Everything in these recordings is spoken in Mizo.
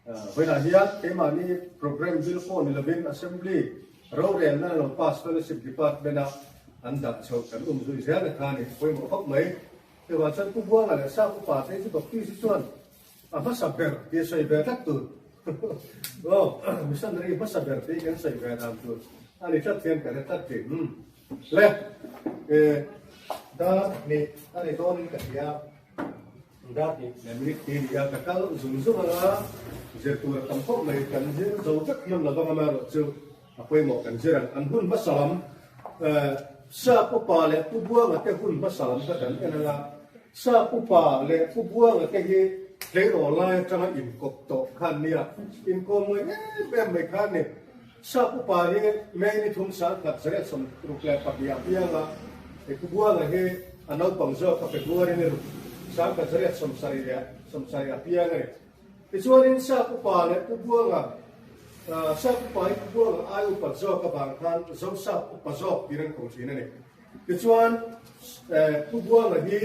Vawiinah hian keimahni programme bill pawh ni lovin Assembly rorelna lo pass Fellowship Department-a an dah chhoh kan um zui zel na kha a ni pawimawh khawp mai. Chuvang chuan Pu Buanga leh Sap upa te chu Baptist hi chuan a hmasa ber tih a sawi ve tlat tur. Aw, missionary hmasa ber tih kan sawi ve dan tur a ni tlat hian ka hre tlat thin. Le, dar hnih a ni dawnin ka hria. Dar hnih leh minute ti a ni a, ka kal zung zung ang a, zir tur a tam khawp mai, kan zir zo vek hman lo vang amaherawh chu a pawimawh kan zir ang. An hun hmasa lam, Sap upa leh Pu Buanga te hun hmasa lam kha kan en ang a, Sap upa leh Pu Buanga te hi tleirawl lai atanga inkawp tawh kha an nia, inkawm ngawi em em mai kha an ni. Sap upa hi May ni thum 1862 ah piang a, Pu Buanga hi a naupang zawk a February ni ruk 1877 ah piang a ni. Tichuanin Sap upa leh Pu Buanga, Sap upa hi Pu Buanga ai upat zawk avang khan Zosap upa zawk tiin an ko thin a ni. Tichuan Pu Buanga hi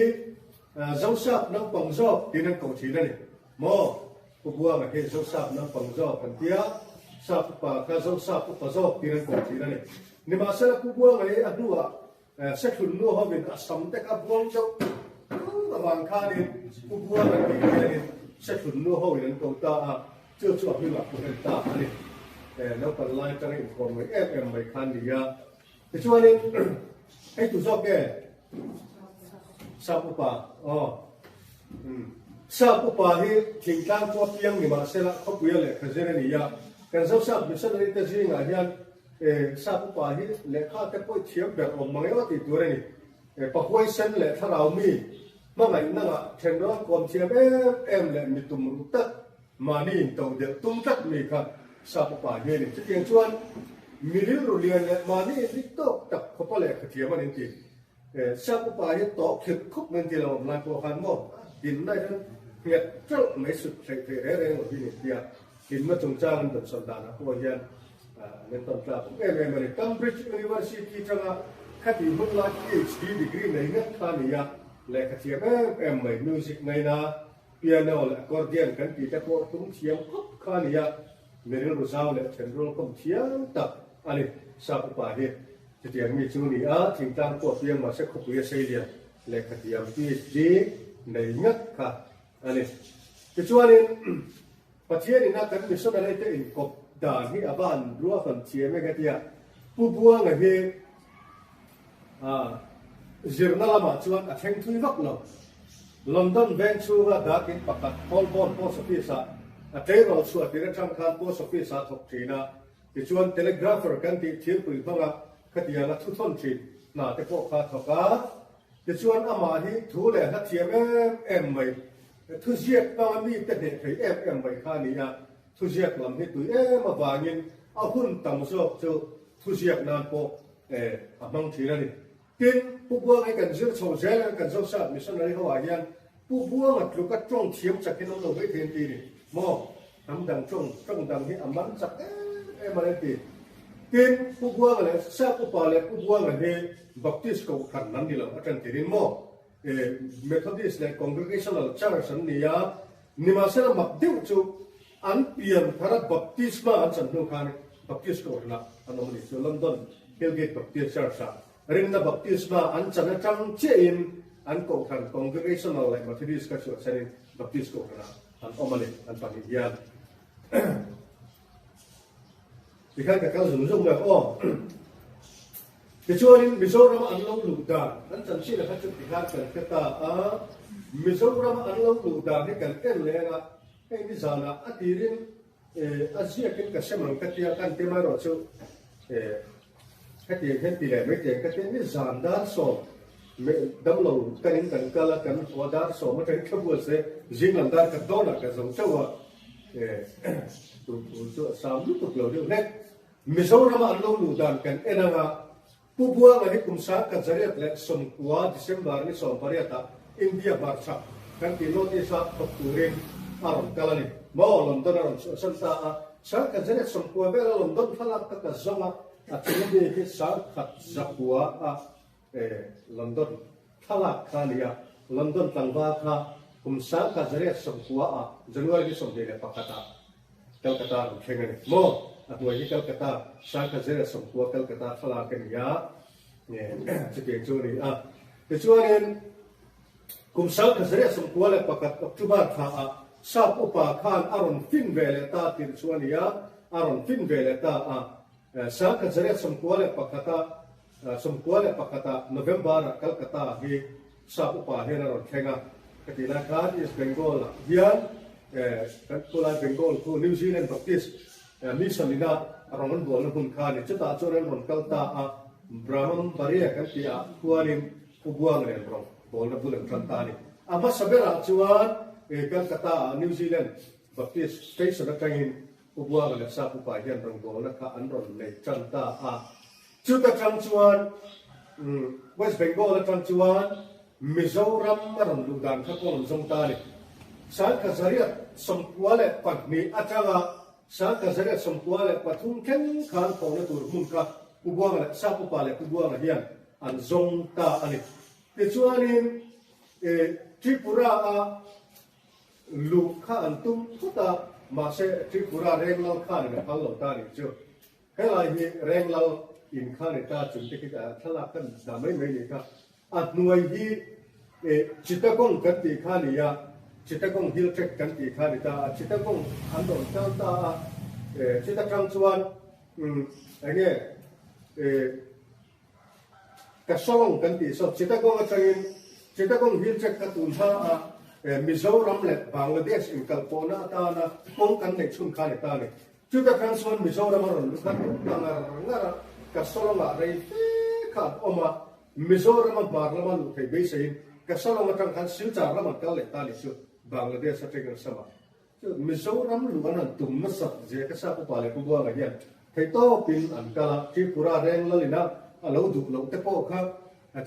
Zosap naupang zawk tiin an ko thin a ni. Maw? Pu Buanga hi Zosap naupang zawk an tia, Sap upa kha Zosap upa zawk tiin an ko thin a ni. Nimahsela Pu Buanga hi a hnuah Sethlun nu hovin a sam te kha buang deuh deuh avang khanin Pu Buanga tih hianin Sethlun nu hoin an ko ta a, chu chu a hmingah pu en ta a ni. Naupang lai atanga inkhawm ngaih em em mai kha a ni a. Tichuanin hei tu zawk nge? Sap upa aw. Sap upa hi thingtlang chu a piang ni mahsela khawpuia lehkha zir a ni a. Kan Zosap missionary te zingah hian sap upa hi lehkha te pawh i thiam ber awm mang emaw tih tur a ni. Pahuai sen leh thlarau mi hmangaih nangah thenrawn kawm thiam em em leh mi tum ruh tak Mahni in to delh tum tlat mi kha sap upa hi a ni. Chutiang chuan mi rilru lian leh mahni in dik tawk tak khawpa lehkha thiam a ni ti. Sap upa hi tawh khirh khup mai an ti lo awm lai pawh khan maw dinna hian nghet ṭalh mai sut theih theih reng reng lo hi a ni tia hlimna chungchang an dawnsawlh danah pawh hian an entawn tlak awm em em a ni. Cambridge University changa khati hmun lai PhD degree nei ngat kha a ni a, lehkha thiam em em mai music ngaina Piano leh accordion kan tih te pawh tum thiam khawp kha a ni a, mi rilru zau leh thenrual kawm thiam tak a ni. Sap upa hi chutiang mi chu a ni a, thingtlang pawh piang mahse khawpui a sei lian lehkha thiam PhD nei ngat kha a ni. Tichuanin Pathian ina kan missionary te inkawp dan hi a van ruahman thiam eng atia Pu Buanga hi Zirna lamah chuan a thleng thui vak lo. London veng chhunga dakin pakhat Holborn Post Office-ah a tleirawl chhuah tir atang khan Post Office-ah a thawk thin a, tichuan telegrapher kan tih thirpui hmanga khatianga thu thawn thin hna te pawh kha a thawk a. Tichuan amah hi thu leh hla thiam em em mai, thuziak hmanga mite hneh thei em em mai kha a ni a, thuziak lam hi tui em avangin a hun tam zawk chu thuziak nan pawh a hmang thin a ni. Tin, Pu Buanga hi kan zir chho zel ang, kan Zosap missionary ho ah hian Pu Buanga tluka tawng thiam chak hi an awm lo mai thei an ti ni maw? Hnam dang tawng, tawng dang hi a man chak em em a ni an ti. Tin, Pu Buanga leh Sap upa leh Pu Buanga hi Baptist kohhran an ni lo a tan tirin maw? Methodist leh Congregational Church an ni a, nimahsela mak deuh chu An pian thara baptisma an chan hnu khan Baptist kohhranah an awm a ni. Chu London Hillgate Baptist Church-ah rinna baptisma an chan atang chiahin an kohhran Congregational leh Methodist kha chhuahchhanin Baptist kohhranah an awm a ni, an pahnih hian. Tikhan ka kal zung zung mai aw. Tichuanin Mizorama an lo luh dan an chanchin a kha chu tikhan kan hre ta a. Mizorama an lo luh dan hi kan en leng a. Hei ni zanah a tirin a ziakin ka sem ang ka tia kan ti mai erawh chu hetiang hian ti leh mai tiang ka tia ni zan dar sawm damlo kanin kan kal a kan haw dar sawm atangin thla bual se zing lam dar khat dawnah ka zo chauh a tun chu a sam lutuk lo deuh hlek. Mizorama an lo luh dan kan en anga Pu Buanga hi kum 1909 December ni 18 ah India hmarchhak kan tih North East ah thawk turin a rawn kal a ni. Maw London a rawn chhuahsan ta a, 1909 vela London thlalak ka ka zawng a, a chung ami hi 1900 a London thlalak kha a ni a, London tlangval kha kum 1909 ah January ni 21 ah. Calcutta a rawn thleng a ni maw? A hnuai hi Calcutta, Sangkhazera sawmkua Calcutta thlalak a ni a, chutiang chu a ni a. Tichuanin kum Sangkhazera 91 October thlaah Sap upa khan a rawn fin ve leh ta tirh chu a ni a, a rawn fin ve leh ta a. 1991 a 91 ah November ah Calcutta hi Sap upa hian a rawn thleng a, ka tih lai khan East Bengal ah hian kan khulai Bengal khu New Zealand Baptist Mission ina rawn an bualna hmun kha a ni. Chutah chuan an rawn kal ta a, Brahmanbaria kan tih ah khuanin Pu Buang nen rawn bawlna bul an tan ta a ni. A hmasa berah chuan Calcutta ah New Zealand Baptist Station atangin Pu Buanga leh Sap upa hian rawngbawlna kha an rawn nei tan ta a. Chuta tang chuan West Bengal atang chuan Mizoram a rawn luh dan kha pawh an zawng ta a ni. 1992 atanga 1993 thleng khan thawhna tur hmun kha Pu Buanga leh Sap upa leh Pu Buanga hian an zawng ta a ni. Tichuanin Tripura-a Luh kha an tum phut a, mahse Tripura Renglal khanin a phal lo ta nih chu. Helai hi Renglal in kha ni ta chung te khi thlalak kan dah mai mai nih kha. A hnuai hi Chittagong kan tih kha ni a, Chittagong Hill Tract kan tih kha ni ta a, Chittagong an rawn kal ta a, Chittagong chuan enge Ka sawng kan tih saw Chittagong atangin Chittagong Hill Tract kha tun hma a Mizoram leh Bangladesh inkalpawhna atana kawng kan neih chhun kha a ni ta a ni. Chuta khan chuan Mizoram a rawn lut kha ta ngar ngar a, ka sawngah rei fe kha an awm a, Mizoram a hmar lama luh theih beiseiin ka sawng atang khan Silchar lam an kal leh ta a ni chu Bangladesh atangin sama. Mizoram luh an han tum nasat zia ka sap upa leh Pu Buanga hian theihtawpin an kal a, Tripura reng lalina a lo duh loh te pawh kha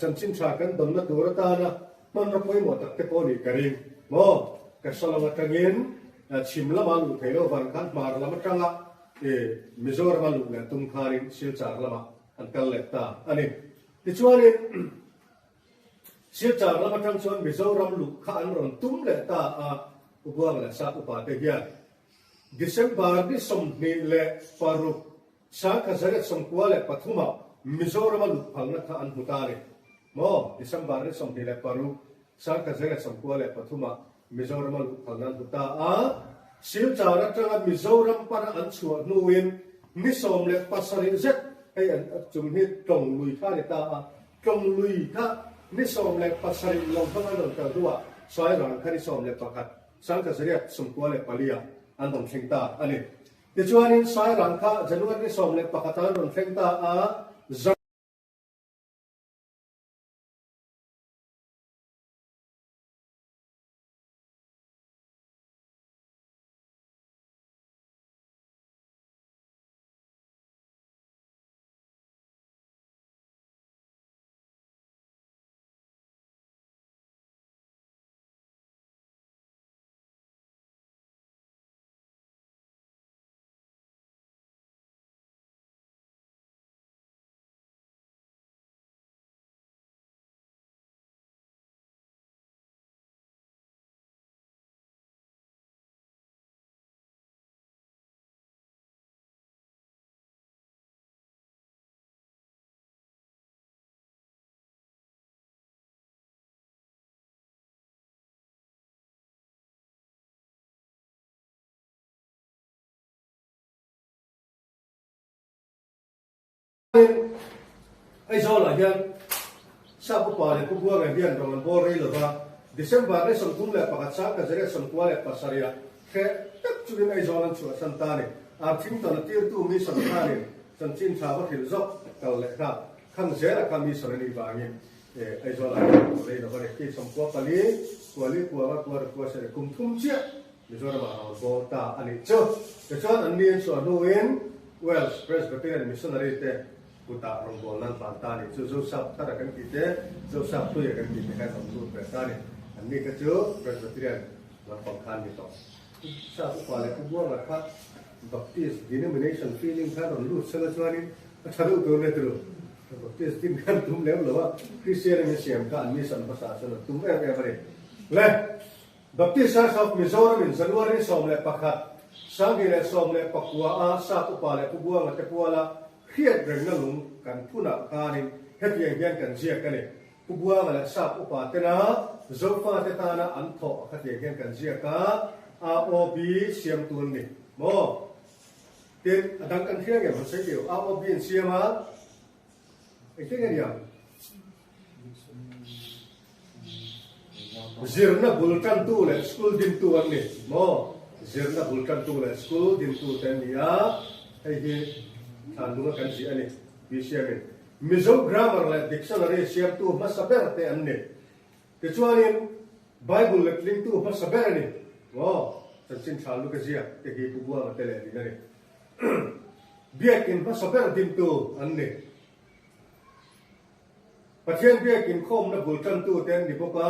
chanchin tha kan dawnna tur atana hmanraw pawimawh tak te pawh a nih ka ring maw? Ka hre lo atangin chhim lama luh theih loh vang khan hmar lam atanga Mizorama luh leh tum khanin Silchar lamah an kal leh ta a ni. Tichuanin. Silchar lam atang chuan Mizoram luh kha an rawn tum leh ta a, Pu Buang leh Sap upa te hian December ni 26 1993 ah Mizoram a luh phalna kha an hmu ta a ni maw? December ni 26 1993 ah Mizoram a luh phalna an hmu ta a, Silchar atanga Mizoram pana an chhuah hnuin ni 17 zet hei an chung hi tlawng lui kha a ni ta a, Tlawng lui kha ni 17 lo hmang an rawn kal hnuah Sairang kha ni 11 1994 ah an rawn thleng ta a ni. Tichuanin Sairang kha January ni 11 ah an rawn thleng ta a, Aizawlah hian Sap upa leh Pu Buanga hian rawn an bawl rei lova, December ni 31 1997 ah hreh tak chungin Aizawl an chhuahsan ta a ni. Arthington a tirtu mission khanin chanchin tha va hrilh zawk kal leh nghal khang zela kha mission a nih vangin Aizawlah hian an rei lova ni. Khi 94 kuali kuanga kuara kua sere kum thum chiah Mizoramah a rawn bawl ta a nih chu. Tichuan an ni an chhuah hnuin Welsh Presbyterian Missionary te kutah rawn bawl nan hlan ta a nih chu. Zosap thara kan tih te, Zosap hluia kan tih te khan rawn lut ve ta a ni. An ni kha chu Presbyterian lampang khan ni tawh. Sap upa leh Pu Buanga kha Baptist denomination feeling khan rawn lut sela chuanin a tha deuh tur nia tilo. Baptist din khan tum lem lo a, Christian in a siam kha an mission hmasa chuan an tum em em a ni. Le! Baptist Church of Mizoram in January 11, 1919 a Sap Upa leh Pu Buanga te puala hriat rengna lung kan phunah khanin hetiang hian kan ziak a ni. Pu Buanga leh Sap Upa tena Zofate tana an thawh a khatiang hian kan ziak a, AOB siamtu an ni maw? Tin, a dang kan hria ngem han sawi tih u, AOB an siam a, engtin nge nia? Zirna bul tantu leh school dintu an ni maw? Zirna bul tantu leh school dintu te an ni a, hei hi thlanlunga kan ziah a ni, BCM-in. Mizo grammar leh dictionary siamtu hmasa ber te an ni. Tichuanin Bible letlingtu hmasa ber a ni maw? Chanchin tha Luka ziak te hi Pu Buanga te lehlin a ni. Biakin hmasa ber dintu an ni. Pathian biakin khawmna bul tantu te an ni bawk a,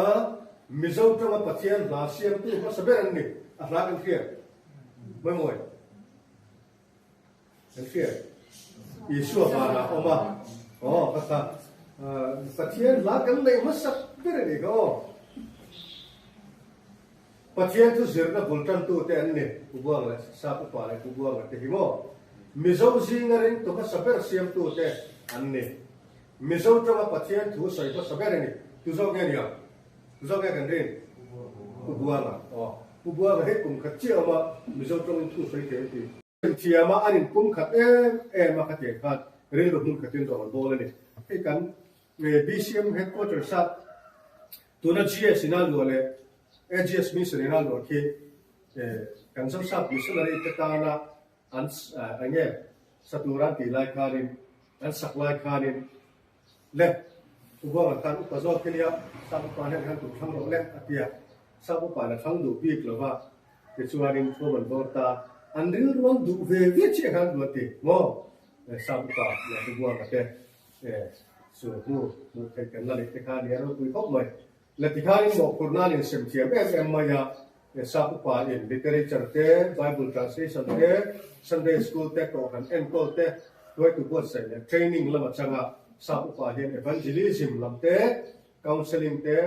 Mizo tanga Pathian hla siamtu hmasa ber an ni. A hla kan hria mawi mawi. Kan hria. Isua vanah a awm a, aw ka kha Pathian hla kan neih hmasak ber a ni kha aw. Pathian chu zirna bul tantute an ni, Pu Buang leh Sap Upa leh Pu Buanga te hi maw? Mizo zinga ringtu hmasa ber siamtute an ni. Mizo tanga Pathian thu sawi hmasa ber a ni. Tu zawk nge nia? Tu zawk nge kan rin? Pu Buanga. Aw, Pu Buanga hi kum khat chiah awm a, Mizo tawngin thu sawi thei an ti. Thiama an inpum khat em em a khatiang khan rilru hmun khatin rawh an bawl a ni. Hei kan BCM headquarters a tuna GS in a luah leh AGS mission in a luah khi kan Zosap missionary te tana an eng nge sa tur an tih lai khanin an sak lai khanin le Pu Buanga khan upa zawk hi nia Sap upa hian khan tum thlang rawh le a ti a, Sap upa la thlang duh bik lova tichuanin thu an bawr ta, an rilruang duh ve ve chiah khan duh a ti maw Sap upa leh Pu Buanga te. Chu hnu hmuh theih kan la neih te kha a nia ropui khawp mai. La ti khanin mawhphurh nan in sem thiam em em mai a, Sap upa in literature te, Bible translation te, Sunday school te, kohhran enkawl te, hruaitu buatsaih leh training lam atanga Sap upa hian evangelism lam te, counselling te,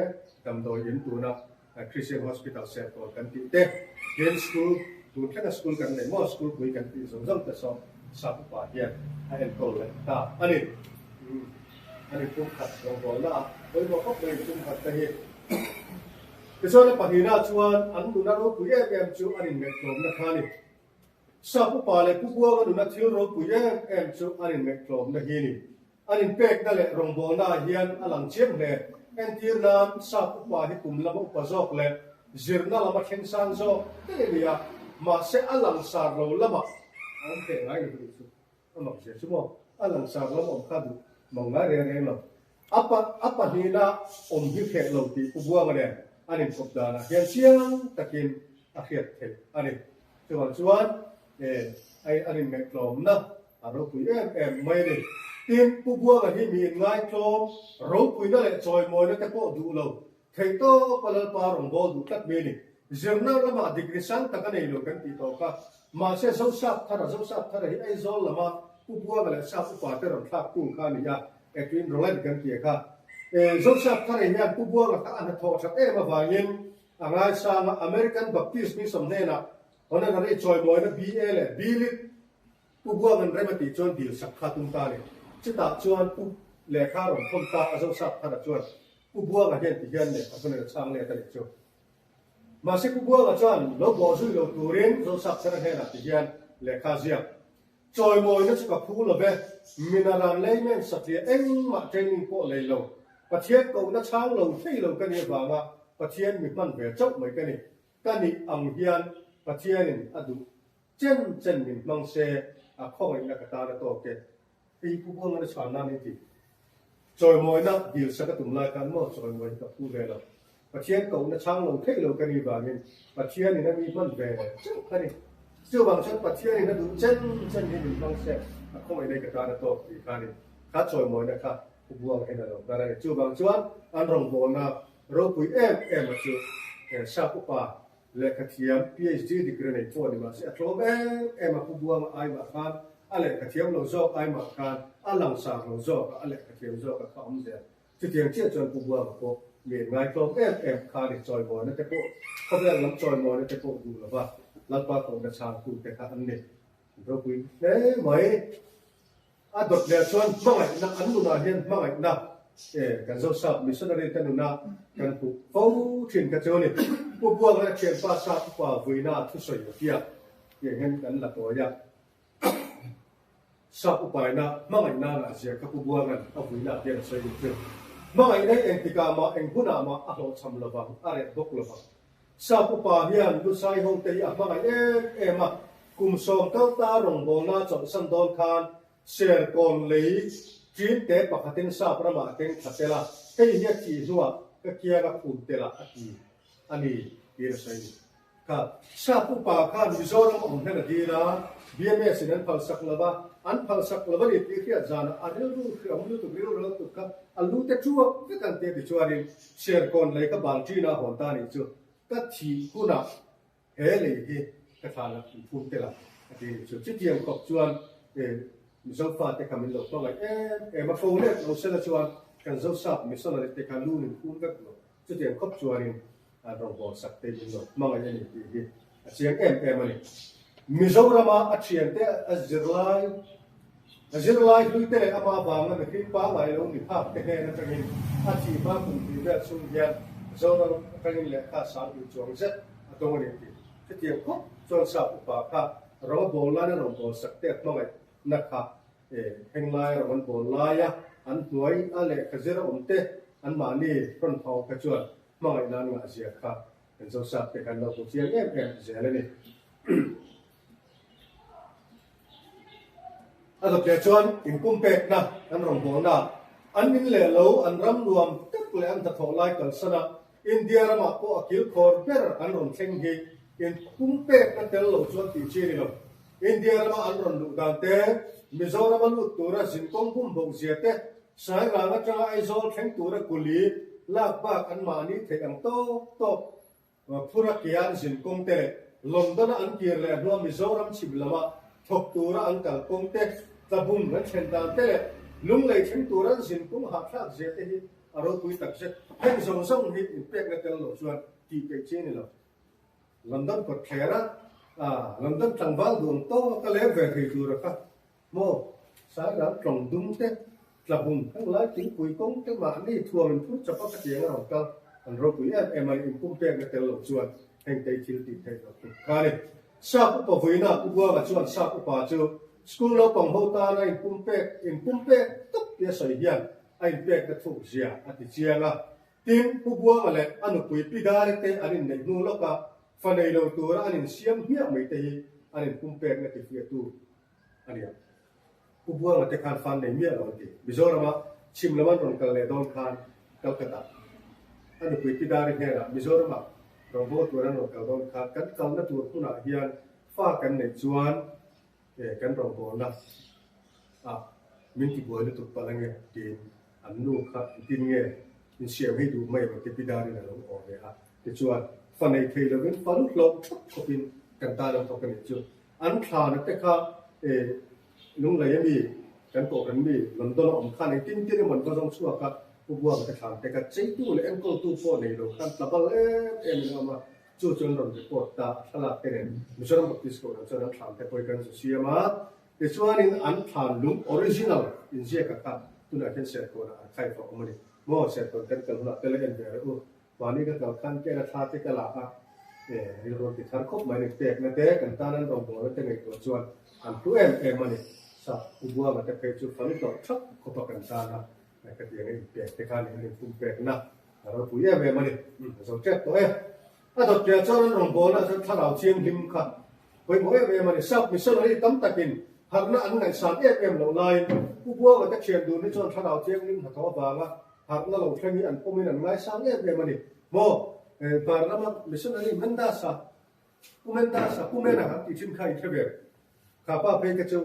damdawi in tuna Christian Hospital Serkawn kan tih te, Gen School, tun thlenga school kan neih maw, school pui kan tih zawng zawng te saw Sap upa hian a enkawl leh ta a ni. A ni pumkhat rawngbawlna ah pawimawh khawp mai pumkhat te hi. Tichuan a pahnihna chuan an nuna ropui em em chu an inngaihtlawmna kha a ni. Sap upa leh Pu Buanga nuna thil ropui em em chu an inngaihtlawmna hi a ni. An inpekna leh rawngbawlna ah hian a lang chiang hle. Entir nan, Sap upa hi kum lama upa zawk leh zirna lama thleng sang zawk daih a ni a, mahse a langsar lo lamah a awm thei ngai lo tih chu a mak zia chu maw? A langsar lam awm kha duh mang ngai reng reng lo. A pa a pahnihna awm hi hreh lo tih Pu Buanga nen an inkawp danah hian chiang takin a hriat theih a ni. Chuvang chuan an inngaihtlawmna a ropui em em mai a ni. Tin, Pu Buanga hi mi inngaihtlawm, ropuina leh chawimawina te pawh duh lo, theihtawpa Lalpa rawngbâwl duh tlat mai a ni. Zirna lamah degree sang tak a nei lo kan tih tawh kha. Mahse, Zosap Thara, Zosap Thara hi Aizawl lama Pu Buanga leh Sap upa te rawn thlaktu kha a ni a, Edwin Roland kan ti a kha. Zosap Thara hian Pu Buanga kha a hnathawh that em avangin A ngaisanga American Baptist Mission hnenah Honorary chawimawina BA leh B-Lit Pu Buangan rem a tih chuan dil sak kha tum ta a ni. Chutah chuan Pu lehkha rawn thawn ta a Zosap Thara chuan Pu Buanga hian ti hian lehkha hmun a chhang let a nih chu. Mahse Pu Buanga chuan lo bawh zui lo turin Zosap Thara hnenah ti hian lehkha a ziak. Chawimawina chu ka phu lo ve, minaran layman satliah engmah training pawh lei lo, Pathian kohna chhang lo thei lo ka nih avanga Pathian mi hman ve chauh mai ka ni. Ka nih ang hian Pathianin a duh chen chen min hmang se a khawngaihna ka tan a tawk e. Hei Pu Buangana chhan nan in ti. Chawimawina dil sak a tum lai khan maw chawimawi hi ka phu ve lo. Pathian kohna chhang lo theih lo ka nih vangin Pathianin a mi hman ve chauh a ni. Chuvang chuan Pathianin a duh chen chen hi min hmang se a khawngaih nei ka tan a tawk tih khanin kha chawimawina kha Pu Buang hian a lo kar a ni. Chuvang chuan an rawngbawlna ropui em em a chu Sap upa lehkha thiam PhD degree nei pawh a ni mahse a tlawm em em a Pu Buanga ai mah khan a lehkha thiam lo zawk ai mah khan a langsar lo zawk a a lehkha thiam zawk a kha awm zel. Chutiang chiah chuan Pu Buanga pawh mi an ngaitlawm em em kha a ni, chawimawina te pawh khawvel lam chawimawina te pawh duh lova. Lalpa kohna chhangtute kha an ni. An ropui hle mai. A dawt leh chuan hmangaihna, an nunah hian hmangaihna kan Zosap missionary te nuna kan hmuh fo thin kha chu a ni. Pu Buanga leh thianpa Sap upa vuina thusawi a tia tiang hian kan la tawi a. Sap upaina hmangaihna ngah zia kha Pu Buanga'n a vuina hian a sawi duh chu. Hmangaihna hi engtikah mah eng hunah mah a hlawhchham lovang, a reh bawk lovang. Sap upa hian Lusai hote hi a hmangaih em em a, kum 10 kal ta rawngbawlna chawlhsan dawn khan Serkawn lei ṭin te pakhatin sap ramah a keng thla tel a, hei hi a thih hnuah ka kiang a phum tel ah a ti a ni tiin a sawi a ni. Kha sap upa khan Mizoram awm hlen a dil a, BMS in an phalsak lo va, an phalsak lo a ni tih hriat zanah a rilru hriam lutuk rilru lutuk kha a lu te ṭuak vek an ti a tichuanin Serkawn lei ka bal ṭin a hawn ta nih chu ka thih hunah he lei hi ka thlan a inphum tel a, a ti nih chu. Chutiang khawp chuan Mizo fate kha min lo hmangaih em em a, fo let lo sela chuan kan Zosap missionary te kha lu min phum vek lo. Chutiang khawp chuanin an rawngbâwl sak te min lo hmangaih a ni tih hi a chiang em em a ni. Mizorama a thiante a zirlai a zirlai hlui te leh ama vanga mihring pangngai lo ni phak te hnen atangin a thih hma kum hnih vel chhung hian Zoram atangin lehkha sang chuang zet a dawng a ni tih chutiang khawp chuan sap upa kha ram a bawl lain a rawn bawl sak te a hmangaih na kha henglai a rawn bawl laia an hnuai a lehkha zir a awm te anmahni rawn phau kha chuan hmangaih nan ngah zia kha kan Zosap te khan lo hmu chiang em em zel a ni. A dawt leh chuan inpumpekna an rawn bawlna an in leh lo an ram nuam tak leh an hnathawh lai kalsan a, India ramah pawh a kilkhawr ber an rawn thleng hi inpumpekna tel lo chuan tih chi a ni lo. India rama an rawn luh dan te, Mizorama lut tura zinkawng bum bo zia te, Sairang atanga Aizawl thleng tura kuli lak bak an mahni theih ang tawk tawk Phura kian zinkawng te leh London-a an kir leh hnua Mizoram chhim lama thawk tura an kal kawng te, tlabum an thlen dan te leh lunglei thleng tura an zinkawng hahthlak zia te hi a ropui tak zet. Heng zawng zawng hi inpekna tel lo chuan tih peih chi a ni lo. London kawt thler a, London tlangval duang tawk a leng ve thei tura kha Maw, Sairang tlawng dum te, tlabung heng lai thingpui kawng te mahni thuam in phur chawp a ka tiang a rawn kal, an ropui em em a ni, inpum pekna tel lo chuan heng tei thil tih theih loh tuk kha a ni. Sap upa vuina Pu Buanga chuan sap upa chu school naupang ho tana inpum pek inpum pek tawp tia sawi hian a inpekna thuk zia a ti chiang a. Tin, Pu Buanga leh a nupui Pi Dare te an inneih hnu lawka fa nei lo tura an insiam hmiah mai te hi an inpum pekna tifiahtu a nia. Pu Buanga te khan fan nei miah lo an ti. Mizorama chhim lam an rawn kal leh dawn khan Calcutta a nupui Pi Dari hnenah Mizorama rawngbâwl tur an rawn kal dawn khan kan kalna tur hmunah hian fa kan neih chuan kan rawngbâwlna ah min tibuai lutuk palh ange tiin an nu kha engtin nge insiam hi duh mai ang ti Pi Dari'n a lo aw ve a. Tichuan fa nei thei lovin fa lu hlauh thap khawpin kan tan an thawk a nih chu. An thlana te kha e lunglei a mi kan kohhran mi London a awm khan engtin tin emaw an va zawng chhuak a, Pu Buanga te thlan te kha cheitu leh enkawltu pawh nei lo khan tlabal em em in a awm a, chu chu an rawn report ta a thlalak te nen Mizoram Baptist Kohhran chuan an thlan te pawh hi kan zu siam a, tichuanin an thlan lung original inziak a kha tunah hian Serkawnah archive a awm a ni maw, Serkawn kan kal hunah te la en ve rawh u. Mahni ka kal khan ken a thla te ka la a, rilru an ti thar khawp mai a ni. Pekna te kan tan an rawngbawlna te ngaihtuah chuan an hlu em em a ni. Sap U Buanga te phei chu fal hlawh thap khawp a kan tan a, ka ti ang a inpek te khan an inpum pekna a ropui em em a ni. A zo tep tawh e. A dawt piah chuan an rawngbawlna chuan thlarau thianghlim kha pawimawh em em a ni. Sap missionary tam takin harhna an ngaihsan em em loh laiin U Buanga te thian dun hi chuan thlarau thianghlim hnathawh avanga Harhna lo thleng hi an pawmin an ngaisang em em a ni. Maw? Bar lama missionary Mendasa, Pu Mendasa, Pu Mena kan tih thin kha i hre ve. Kha pa phei te chu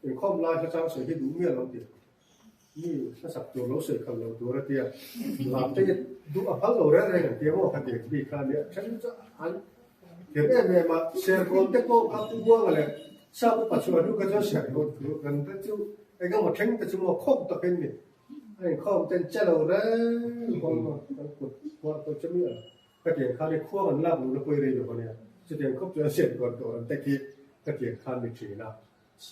inkhawm lai hla chang sawi hi duh miah lo ti. Mi hlasak tur lo sawi khalh lo tur a tia. Lam te hi duh a phal lo reng reng an tia maw kha ti bik kha a nia. Then chu an thiam em em a. Serkawn te pawh kha Pu Buanga leh Sap upa chhuah hnu kha chuan serkawn thu kan te chu eng emaw thleng te chu maw khawm takin ni. A inkhawm ten che lo reng kawng a, kan kut phuar pawh che miah lo. Ka tiang khan i khuang an lak luhna pawh i rei lo a nia. Chutiang khawp chuan siam kuan tur an te khi ka tiang khan ni thin a.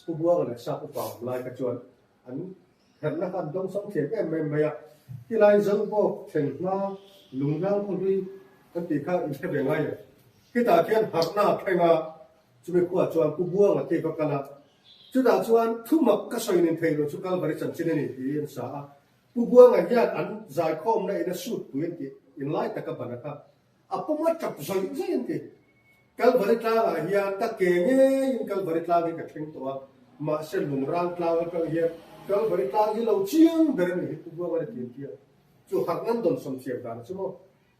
Pu Buanga leh Sap upa awm lai kha chuan an herhna kha an dawng sang thiam em em mai a. Tilai Zobawk thleng hma Lunglang khawhlui kan tih kha in hre ve ngai lo. Khitah khian harhna a thleng a, chumi khuaah chuan Pu Buanga te va kal a. Chutah chuan thumak ka sawi nin thei lo chu Kalvari chanchin a ni tiin an sa a. Pu Buanga hian an zaikhawmna in a suit pui an tih inlai taka ban a kha a pawm a tap zawih zawih an ti. Kalvari tlangah hian ka ke ngeiin Kalvari tlang hi ka thleng tawh a, mahse lungrang tlang atang hian Kalvari tlang hi lo chiang ber a ni hi Pu Buanga a ti an ti a. Chu harh nan dawn sawm thiam dan chu maw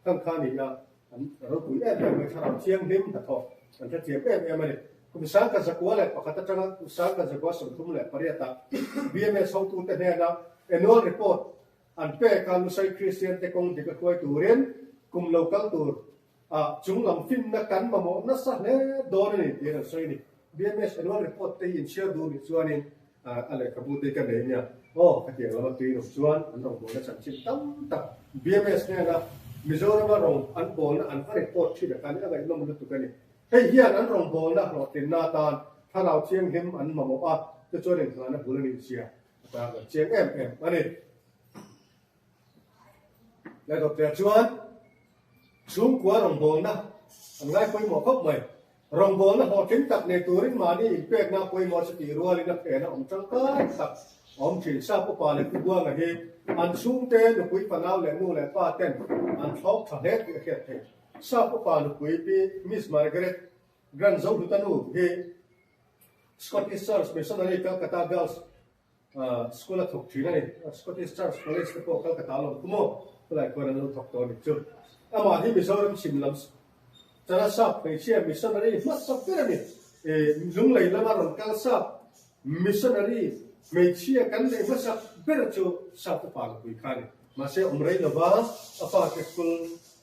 kan kha ni a, an ropui em em mai thlarau thianghlim hnathawh an hrethiam em em a ni. Kum 1901 atanga kum 1938 ah BMS hotute hnena annual report an pek a Lusai Kristian te kawng dik a hruai turin kum lo kal tur ah chunglam finna kan mamawh nasa hle dawn a ni tiin an sawi a ni. BMS annual report te hi inchhiar duh nih chuanin A lehkhabu te ka nei nia. Aw, hetiang lama tui rawng chuan an rawngbawlna chanchin tam tak BMS hnena Mizorama rawng an bawlna an va report thin a khan a ngaihnawm lutuk a ni. Hei hian an rawngbawlna hlawhtlinna atan thlarau thianghlim an mamawh a, tichuan inhlahna bul a nih zia a tarlan chiang em em a ni. Laihdawptea chuan chhungkua rawngbawlna an ngai pawimawh khawp mai. Rawngbawlna hlawhtling tak nei turin mahni inpekna pawimawh chu tih rualin a phen a awm tangkai tak a awm thin. Sap upa leh Pu Buanga hi an chhungte nupui fanau leh nu leh pa ten an thlawk tha hle tih a hriat theih. Sap upa nupui Pi Miss Margaret Grant Zohluta nu hi Scottish Church Missionary Calcutta Girls School a thawk thin a ni. Scottish Church College te pawh Calcutta a lawm khu maw? Khulai khuan an lo thawk tawh a ni chu. Amah hi Mizoram chhim lam chana sap hmeichhia missionary hmasa ber a ni. Lunglei lama rawn kal sap missionary hmeichhia kan neih hmasa ber chu sap upa nupui kha a ni. Mahse awm rei lova a pa te school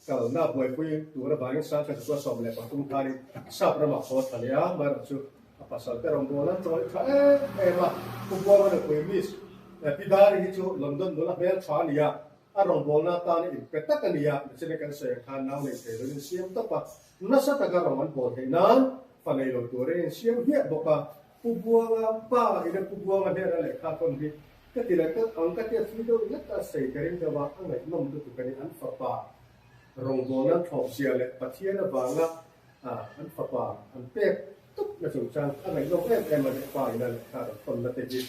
kalna buaipui tur avangin Sangkhazuka 13 khanin sap ramah haw thla leh a, amaherawhchu chu A pasal te rawngbâwl an chawi tha em em a, Pu Buanga nupui Miss Pi Dari hi chu London nula hmel tha a ni a, a rawngbâwlna atana inpe tak a ni a, nichina kan sawi ang khan nau nei thei loin insiam tawp a, nasa taka rawng an bawl theih nan fa nei lo turin insiam hmiah bawk a, Pu Buanga pa ina Pu Buanga hnena lehkha tawn hi ka ti leh tlat ang ka tia thui deuh lek a sei ka ring deuh a, a ngaihnawm lutuk a ni, an fapa rawngbâwl an thlawp zia leh Pathian avanga an fapa an pek Tawp na chungchang a ngaihnawm em em a ni. Pa ina lehkha rawn thawn na te hi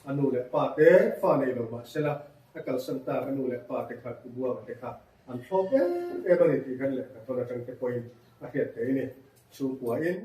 a nu leh pa te fa nei lo mah sela a kalsan tak a nu leh pa te kha Pu Buanga te kha an thlawp em em a ni tih khan lehkha thawn atang te pawhin a hriat theih a ni. Chhungkua in.